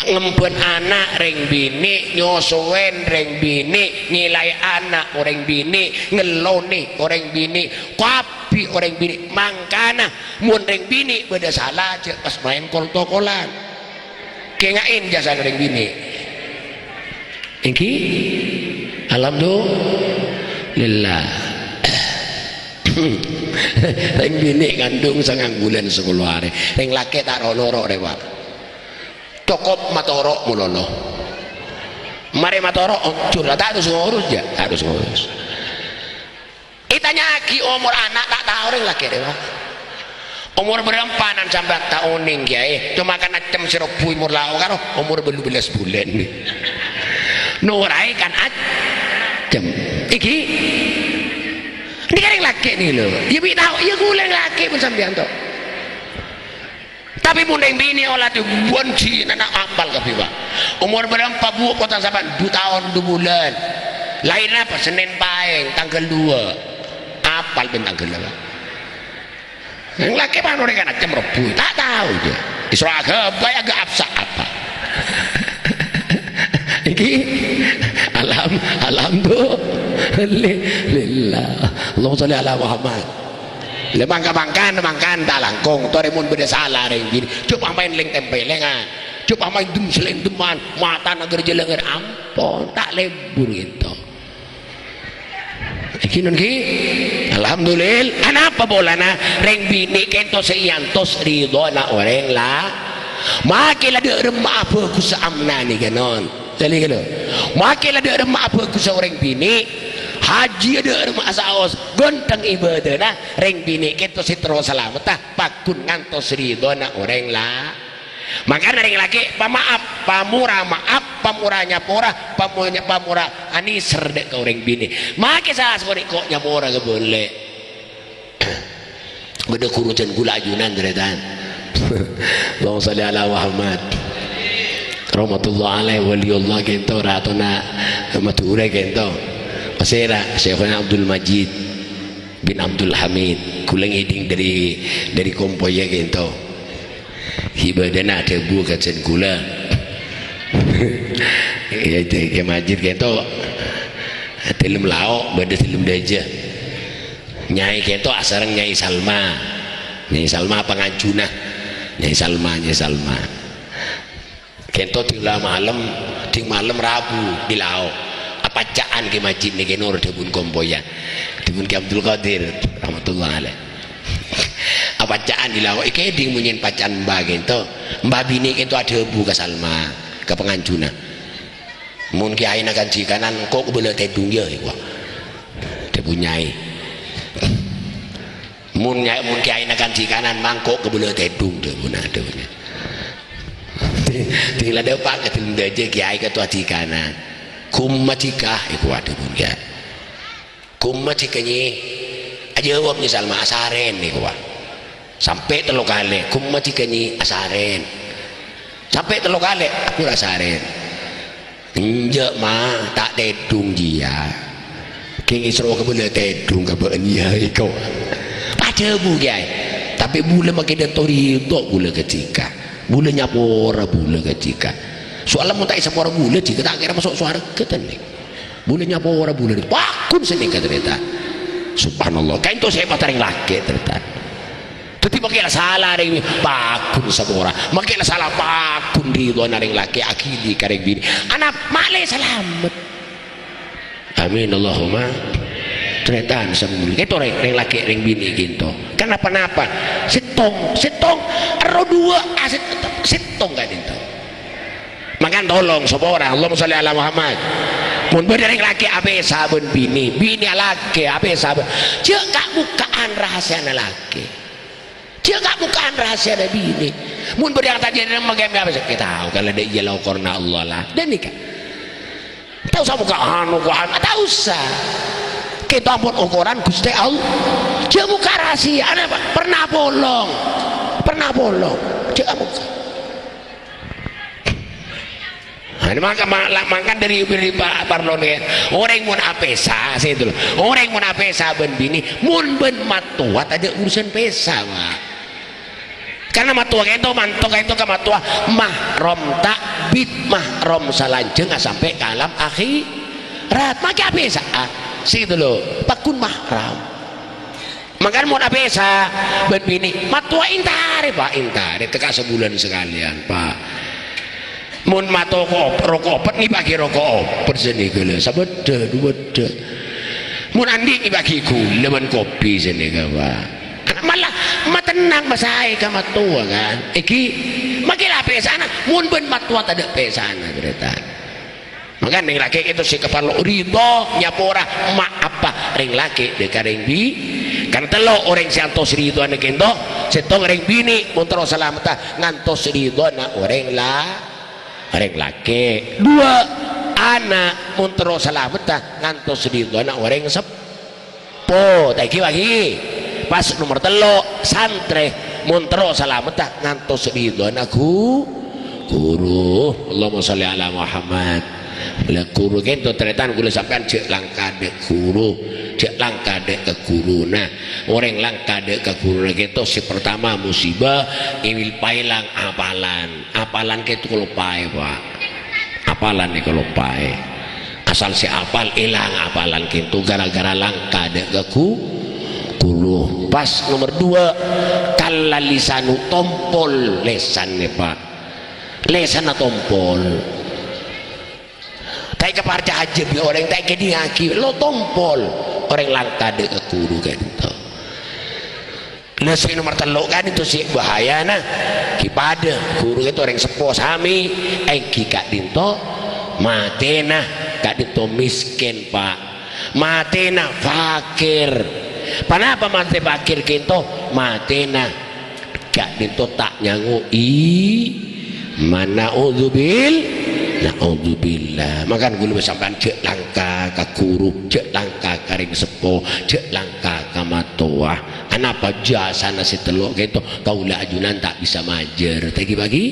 Ngembhân ana' rèng binè', nyosowèn rèng binè', nyèlaè ana' orèng binè', ngellonè orèng binè', kabbhi orèng binè'. Mangkana, mon rèng binè' bâdâ sala, jhâ' pas maèn kol-tokolan. Kènga'è jasana rèng binè'. Èngghi? Alhamdulillah. Rèng binè' ngandung sangang bulân sapolo arè. Rèng lakè' ta' ro-noro' rè, Pak. Cokop matoro' molono. Marè matoro', onjhur, ta' harus ngurus, jhâ', ta' harus ngurus. Ètanya'aghi omor ana', ta' tao rèng lakè' rè, Pak. Omor bârâmpanan sampèyan ta' onèng, Kèyaè. Coma kan accem sè robbhu omor lao karo omor bâllu bellâs bulân. Noraè kan accem. Èngghi? Nèka rèng lakè' nèka, lho. Iyâ, bi' tao. Iyâ, ghulâ rèng lakè' bân sampèyan, to. Tapè mon rèng binè' ola dubbuwân jinana apal kabbhi, Pak. Omor bârâmpa, Bu', potang sampèyan? Du taon du bulân. Laèr napa? Sennèn Paèng, tangghâl duwâ'. Apal bân tangghâlla, Pak. Rèng lakè' panorè kan accem robbhu, ta' tao, jhâ'. Isra aghâbây aghâ' apsa apa. Èngghi? Alham-, alhamdulillah. Allahumma sholli ala Muhammad. Lè mangka-mangkana, mangkana ta' langkong. Torè mon bâdâ sala rèng binè', jhâ' pamaèn lèng-tempèlèngan. Jhâ' pamaèn dem-salèndemman, matana ghâr-jhâlângghâr ampon, ta' lebur ghânto. Èngghi, non, ghi? Alhamdulillah. Anapa polana? Rèng binè' ghânto sè èantos ridhâna orèng la-, makè la dâ' remma'a bhâghussa amnanè, ghi, non. Tèlè, ghi, lo. Makè la dâ' remma'a bhâghussa orèng binè', hajiyâ dâ' remma'a saos, ghânteng ibâdâna, rèng binè' ghânto sè terro salametta, pagghun ngantos ridhâna orèng la-, Mangkana rèng lakè' pama'ap, pamora ma'ap, pamora nyapora, pamo-, pamora anèser dâ' ka orèng binè'. Makè sa-, sakonè' ko' nyapora ka bâlâ. Bâdâ ghuru jân ghulâ ajunan, tarètan. Allahumma shalli ala Muhammad. Rahmatullah alaih, waliullah ghânto, ratona Madhurâ ghânto. Pasèra, Syaikhona Abdul Majid bin Abdul Hamid. Ghulâ ngèdhing dâri, dâri kompoyya ghânto. Ibâdâna adhâbu ka jân ghulâ. Iyâ, Kè Majid ghânto. Dâlem lao', bâdâ dâlem dâjâ. Nyai ghânto asareng Nyai Salma. Nyai Salma panganjuna. Nyai Salma, Nyai Salma. Ghânto ding la malem, ding malem Rabu dâlem lao'. Apaca'an Kè Majid nèka noro' dhâbuna kompoyya. Dhâbuna Kè Abdul Qadir, rahmatullah alaih. Apaca'an dâlem lao', èkèdhing monyèna paca'an mbah ghânto. Mbah binè' ghânto adhâbu ka Salma, ka panganjuna. "Mon kèyaèna kanjikanan, engko' kabâlâ tèdhung, yâ," èkowa. Dhâbuna nyai. "Mon nya-, mon kèyaèna kanjikanan, mangko' kabâlâ tèdhung," dhâbuna, dhâbuna. Ding la dâpa' ka dâlem dâjâ, kèyaè katowa jikanan. "Kumma jika?" èkowa dhâbuna kèyaè. "Kumma jika, Nyi?" Ajâwâb Nyai Salma, "Asarèn," èkowa. Sampè' tello kalè, "Kumma jika, Nyi?" "Asarèn." Sampè' tello kalè, "Ampon asarèn." "Enjâ', Ma, ta' tèdhung jiyâ. Kèng èsoro kabâlâ tèdhung ka bâ'na, yâ, èkowa." Padâ bu, kèyaè. Tapè bulâ makè dâ' torito bulâ ka jika. Bulâ nyapora bulâ ka jika. Soalla mon ta' èsapora bulâ, jika ta' kèra maso' sowarghâ, tennèng. Bulâ nyapora bulâ, pagghun sanèka, tarètan. Subhanallah. Kaènto sèpatta rèng lakè', tarètan. Dhâddhi, makè la sala rèng binè', pagghun sapora. Makè la sala, pagghun ridhâna rèng lakè', aghili ka rèng binè'. Ana' ma'lè salamet. Amin, Allahumma. Tarètan sè molè. Kaènto rèng, rèng lakè', rèng binè' kaènto. Kan napa-napa. Sèttong, sèttong, ro duwâ', a, sèt-, sèttong kaènto. Mangkana tolong, sapora, Allahumma sholli ala Muhammad. Mon bâdâ rèng lakè' apèsa bân binè', binè' lakè' apèsa bân, jhâ' ka'-bukka'an rahasiana lakè'. Jhâ' ka'-bukka'an rahasiana binè'. Mon bâdâ yang tajâ nèng mangkèn apèsa, kita tahu kalau ada iya la okoranna Allah la. Dan nikah. Tao sa mokka' anu, kok anu, tao sa. Kita ampon okoran Ghustè Allah. Jhâ' mokka' rahasia, ana, Pak. Pernah polong. Pernah polong. Jhâ' mokka'. Nah, ini mangka, ma-, la-, mangkana dâri, dâri pa-, parlona, ya. Orèng mon apèsa, sè itu, lho. Orèng mon apèsa bân binè, mon bân mattowa, tadâ' urusan pèsa, Pak. Karena mattowa kaènto, manto kaènto ka mattowa, mahram ta'bid, mahram salanjhângnga sampè' ka alam akhirat. Makè apèsa'a, sè itu, lho. Pagghun mahram. Mangkana mon apèsa bân binè, mattowa èntarè, Pak, èntarè. Tèka sabulân sakalèyan, Pak. Mon mattowa kop-, roko' opet, ngèbâghi roko' opet sanèka, lho. Sabâddhâ, du bâddhâ. Mon andi' ngèbâghi ghulâ bân kopi sanèka, Pak. Malah matennang masaè ka mattowa, kan. Èngghi, makè la pèsana, mon bân mattowa tadâ' pèsana, tarètan. Mangkana rèng lakè' itu sè kaparlo ridho, nyapora, ma'apa rèng lakè' dâ' ka rèng bi-, kan tello' orèng sè antos ridhona kaènto, sèttong rèng binè', mon terro salametta, ngantos ridhona orèng la-, orèng lakè'. Duwâ', ana', mon terro salametta, ngantos ridhona orèng sep-, Po, ta' èngghi, Pak, èngghi. Pas nomer tello', santrè, mon terro salametta ngantos ridhona ghu-, ghuru. Allahumma sholli ala Muhammad. La ghuru kaènto tarètan kaulâ sampèyan jhâ' langka dâ' ghuru, jhâ' langka dâ' ka ghuruna. Orèng langka dâ' ka ghuruna kaènto sè partama musibah, èwil paèlang apalan. Apalan kaènto kaloppaè, Pak. Apalan nèka kaloppaè. Asal sè apal èlang apalan kaènto gara-gara langka dâ' ka ghu-, Ghuru. Pas nomer dua, kalla lisanu, tompol lèsanna, Pak. Lèsanna tompol. Ta' èkaparcajâ bi' orèng, ta' èkèdingngaghi, lo tompol. Orèng langka dâ' ka ghuru ka'dinto. Lah, sè nomer tello' ka'dinto sè bahayana, ghi' padâ. Ghuru ka'dinto orèng seppo sami, èngghi ka'dinto matèna, ka'dinto miskin, Pak. Matèna fakir. Ponapa matè fakir ka'dinto? Matèna ka'dinto ta' nyango'è iman. Na'udzubil-, na'udzubillah. Mangkana kaulâ bân sampèyan jhâ' langka ka ghuru, jhâ' langka ka rèng seppo, jhâ' langka ka mattowa. Anapa jasana sè tello' ka'dinto? Kaulâ ajunan ta' bisa majâr. Ta' ghi-, bâghi?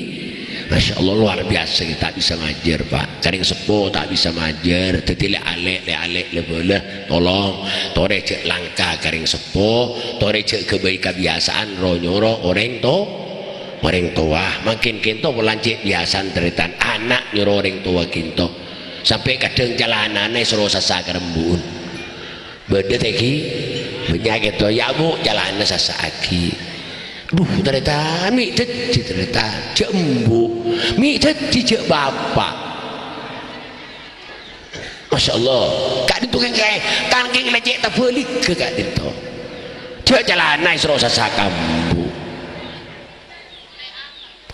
Masya Allah, luar biasa, ta' bisa majâr, Pak. Ka rèng seppo ta' bisa majâr. Dhâddhi lè'-alè', lè'-alè', lè-bâlâ, tolong. Torè jhâ' langka ka rèng seppo, torè jhâ' ghâbây kabiyasaan ro-nyoro orèng to-, orèng towa. Mangkèn ka'dinto polana cè' biyasana tarètan ana' nyoro orèng towa ka'dinto. Sampè' kadhâng calanana èsoro sassa karembu'un. Bâdâ ta' ghi? Bânnya' ka'dinto, "Ya', Bu', calana sassa'aghi." "Dhu, tarètan, mè' dhâddhi, tarètan, jhâ' embu'. Mè' dhâddhi, jhâ' bapa'." Masya Allah. Ka'dinto kèng-, kèng-, kan kèng lecè' tabâligghâ ka'dinto. Jhâ' calana èsoro sassa ka embu'.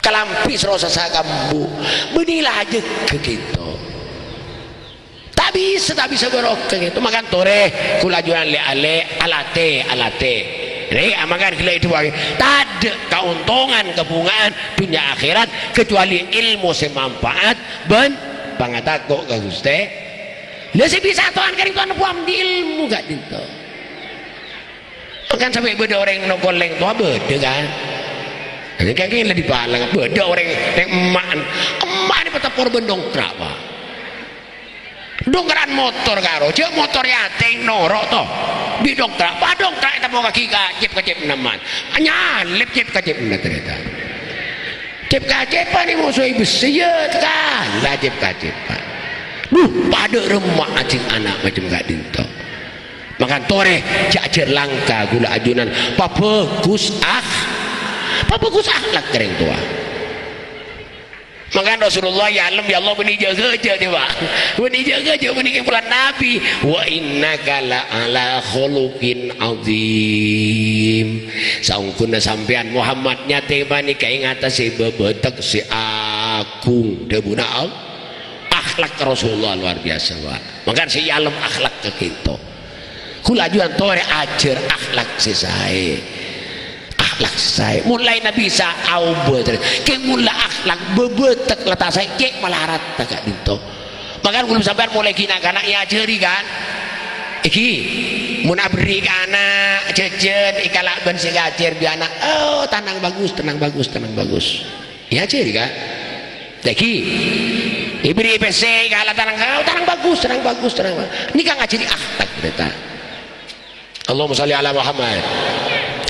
Kalambhi soro sassa ka embu', bânnè la ajâgâ ka'dinto. Ta' bisa, ta' bisa barokah ka'dinto. Mangkana torè, kaulâ ajunan lè'-alè', alatè, alatè. Rè, mangkana ghellâ' èdhibuwâghi. Tadâ' kaontongan, kabhungaan, dhunnya akhèrat, kecuali èlmo sè manfaat bân pangatako' ka Ghustè. Lah sè bisa towan ka'dinto buwâng di èlmo ka'dinto. Kan sampè' bâdâ orèng nongkol lèng towa bâdâ, kan? Ini kan kèng la dipalèng, bâdâ orèng neng emma', emma' nè patepor bân dongtra', Pak. Dongtra'an motor karo, jhâ' motor yatèng noro' to. Bi' dongtra', pas dongtra' ètepokaghi ka cep-kacep nemman. Nyalèp cep-kacep nemman tarètan. Cep-kacepan nè mosoè bessè, ya, kala cep-kacepan. Duh, padâ remma' ajing ana' macem ka'dinto. Mangkana torè, jhâ' ajhâr langka kaulâ ajunan. Pabhâghus akh-, pabhâghus akhlak ka rèng towa. Mangkana Rasulullah èyalem, "Ya Allah, bânnè jâgâ jhâ', Pak. Bânnè jâgâ jhâ', bânnè kèng polana Nabbhi. Wa innaka la ala khuluqin adzim." Saongghuna sampèyan Muhammad nyatè panèka è ngatasè bâbâtek sè agung. Dhâbuna Allah. Akhlak Rasulullah luar biasa, Pak. Mangkana sè èyalem akhlak ka'dinto. Kaulâ ajunan torè ajhâr akhlak sè saè. Akhlak sè saè. Molaè Nabbhi Isa aobâ, kèng mola akhlak bâbâtek la ta' saè, cè' malarat ka'dinto. Mangkana kaulâ sampèyan molaè ghi' na'-kana' èajhâri, kan? Èghi, mon aberri' ka ana' jhâjhân, èkala' bân sè èajhâr bi' ana', "Oh, tanang bagus, tanang bagus, tanang bagus." Èajhâri, kan? Lagi. Èberri' pèssè, kala tanang, "Oh, tanang bagus, tanang bagus, tanang bagus." Nèka ngajhâri akhlak, tarètan. Allahumma shalli ala Muhammad.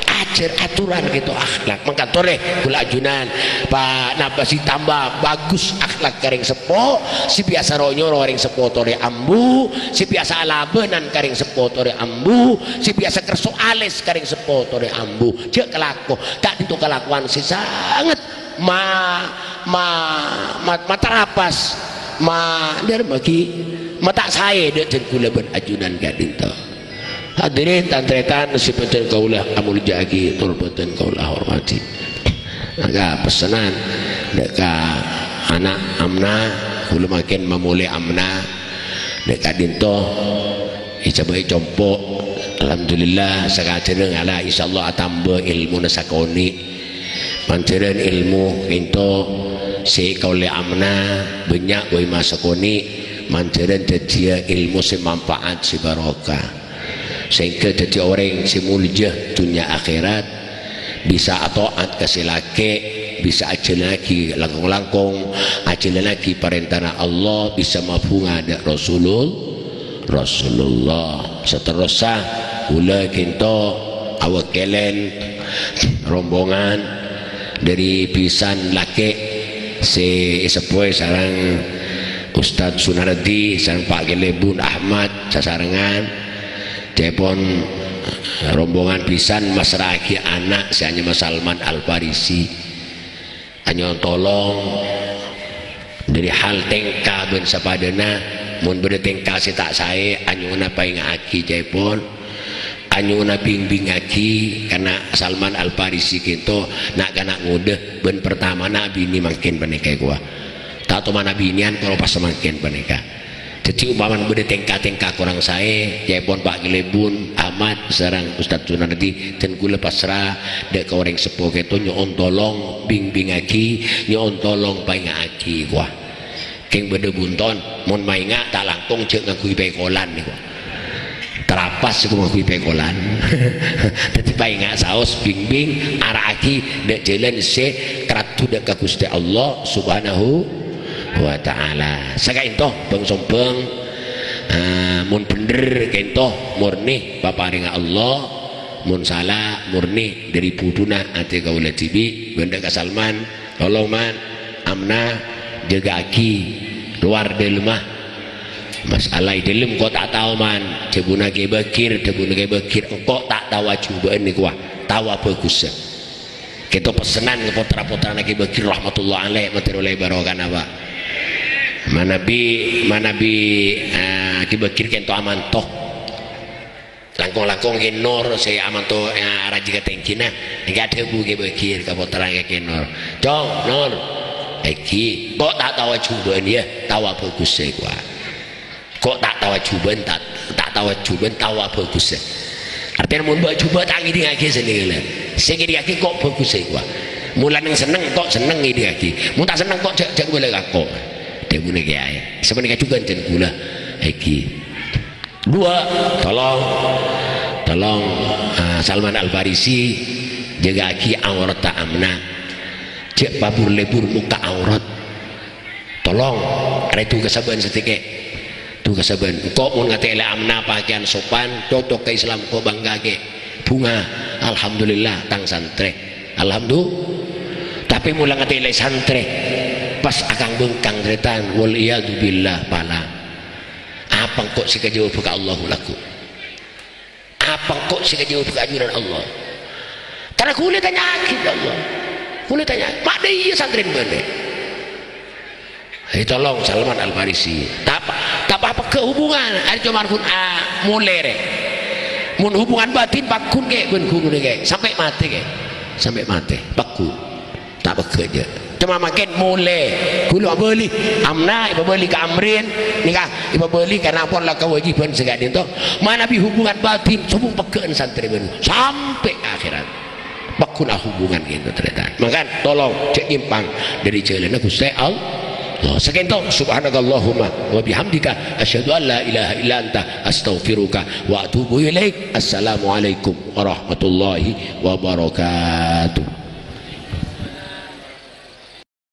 Ajhâr aturan ka'dinto akhlak. Mangkana torè, kaulâ ajunan. Pa-, napa sè tamba bagus akhlak ka rèng seppo, sè biyasa ro-nyoro rèng seppo torè ambu, sè biyasa alabânan ka rèng seppo torè ambu, sè biyasa kerso alès ka rèng seppo torè ambu. Jhâ' kalako, ka'dinto kalakowan sè sanget ma-, ma-, ma-, matarapas, ma-, dhârmaghi, ma-, ta' saè dâ' dhân kaulâ bân ajunan ka'dinto. Hadirin tan-tarètan sè bhâdhân kaulâ amolja'aghi, tor bhâdhân kaulâ ahormadhi. Mangka pessenan dâ' ka ana' Amna, kaulâ mangkèn mamolè Amna, dâ' ka'dinto èjhâbâ'i compo'. Alhamdulillah, sakajâna ngala', insyaallah atamba èlmona sakonè'. Manjhârân èlmo ka'dinto sè èkaollè Amna bânnya' bhâi masakonè', manjhârân dhâddhiyâ èlmo sè manfaat, sè barokah. Sehingga dhâddhi orèng sè molja dhunnya akhèrat, bisa ata'at ka sè lakè', bisa ajhâlânnaghi langkong-langkong, ajhâlânnaghi parèntana Allah, bisa mabhunga dâ' Rasulul-, Rasulullah. Saterrossa, kaulâ ka'dinto awakèlèn rombongan dâri bhisan lakè' sè èseppowè sareng Ustadz Sunardi sareng Pa' Kelebun Ahmad sasarengan. Ca'èpon Rombongan bhisan massra'aghi ana' sè anyama Salman Al-Farisi. Anyo tolong dhâri hal tèngka bân sapadhâna, mon bâdâ tèngka sè ta' saè, anyo'ona paènga'aghi, ca'èpon. Anyo'ona bing-bingngaghi, karna Salman Al-Farisi kènto na'-kana' ngodâ bân partamana abinè mangkèn panèka, kowa. Ta' tomana binèyan, karo pas samangkèn panèka. Dhâddhi, ompamana bâdâ tèngka-tèngka korang saè, ca'èpon Pa' Kalèbun, Ahmad, sareng Ustadz Sunardi, dân kaulâ pasra dhâ' ka orèng seppo kèto, nyo'on tolong bing-bingngaghi, nyo'on tolong paènga'aghi, kowa. Kèng bâdâ bunton, mon maènga' ta' langkong jhâ' ngangghuy pèkolan, kowa. Tarapas sè ngangghuy pèkolan. Dhâddhi, paènga' saos, bing-bing, ara'aghi dhâ' jhâlân sè karaddhu dhâ' ka Ghustè Allah Subhanahu wa Ta'ala. Saka'ènto, bâng-sombâng, eh, mon bhendher kènto morni paparèngnga Allah, mon sala morni dhâri budhuna atè kaulâ dhibi', bân dhâ' ka Salman, tolong, Man, Amna, jâgâ'aghi lowar dâlemma. Mas'ala è dâlem engko' ta' tao, Man. Dhâbuna Kè Bagir, dhâbuna Kè Bagir, engko' ta' tao ajhubâ'ân nèko, wa. Tao abhâghusâ. Kèto pessenan ka potra-potrana Kè Bagir rahmatullah alaih, matèro lè barokana, Pa'. Manabi, manabi, eh, Kè Bagir kènto amanto. Langkong-langkong Kè Nur sè amanto, eh, arajhi ka tèngghina. Èngghâ dhâbu Kè Bagir ka potrana Kè Nur. "Cong, Nur, ènggi, engko' ta' tao ajhubâ'ân, yâ, tao abhâghusâ, kowa. Engko' ta' tao ajhubâ'ân, ta', ta' tao ajhubâ'ân, tao abhâghusâ." Artèna mon bâ' ajhubâ' ta' ngèdingngaghi sè nèngghâllâ. Sè ngèdingngaghi engko' bhâghusâ, kowa. Molaè senneng, engko' senneng ngèdingngaghi. Mon ta' senneng, engko' jhâ', jhâ' ngolè ka engko'. Dhâbuna kèyaè. Sapanèka jhughân dân kaulâ. Ènggi. Dua, tolong, tolong, ah, Salman Al-Farisi, jâgâ'aghi aoratta Amna. Jhâ' pabur-lèbur mokka' aorat. Tolong, rèdu ka sabân satèkè. Du ka sabân. Engko' mon ngatèlè Amna pakèyan sopan, cocok ka Islam, engko' bangga, Kè. Bhunga, alhamdulillah, tang santrè. Alhamdu-, tapè mon la ngatèlè santrè, pas akang-bengkang, tarètan, wal iyadzu billah, pala. Apa engko' sè èkajâwâbhâ ka Allah, lagghu'? Apa engko' sè èkajâwâbhâ ka ajunan Allah? Karna kaulâ ètanya'aghi ka Allah. Kaulâ ètanya, ma' dâ' iyâ santrèna bâdâ. Hei, tolong, Salman Al-Farisi. Tapa, tapa pegghâ' hubungan? Arè coma ghun, ah, molè, rè. Mon hubungan batin, pagghun, Kè, bân ghuruna, Kè. Sampè' matè, Kè. Sampè' matè. Pagghun. Ta' pegghâ' jâ. Coma mangkèn molè. Ghulâ abâli. Amna èpabâli ka Amrin. Nèka èpabâli karna pon la kawâjibhân sè ka'dinto. Manabi hubungan batin, sobung pegghâ'ân santrè bân sampè' ka akhèrat. Pagghun ahubungan kènto, tarètan. Mangkana, tolong, jhâ' nyèmpang dâri jhâlânna Ghustè Allah. Sakènto, subhanakallahumma wa bihamdika, asyhadu an la ilaha illa anta, astaghfiruka wa atubu ilaik. Assalamualaikum warahmatullahi wabarakatuh.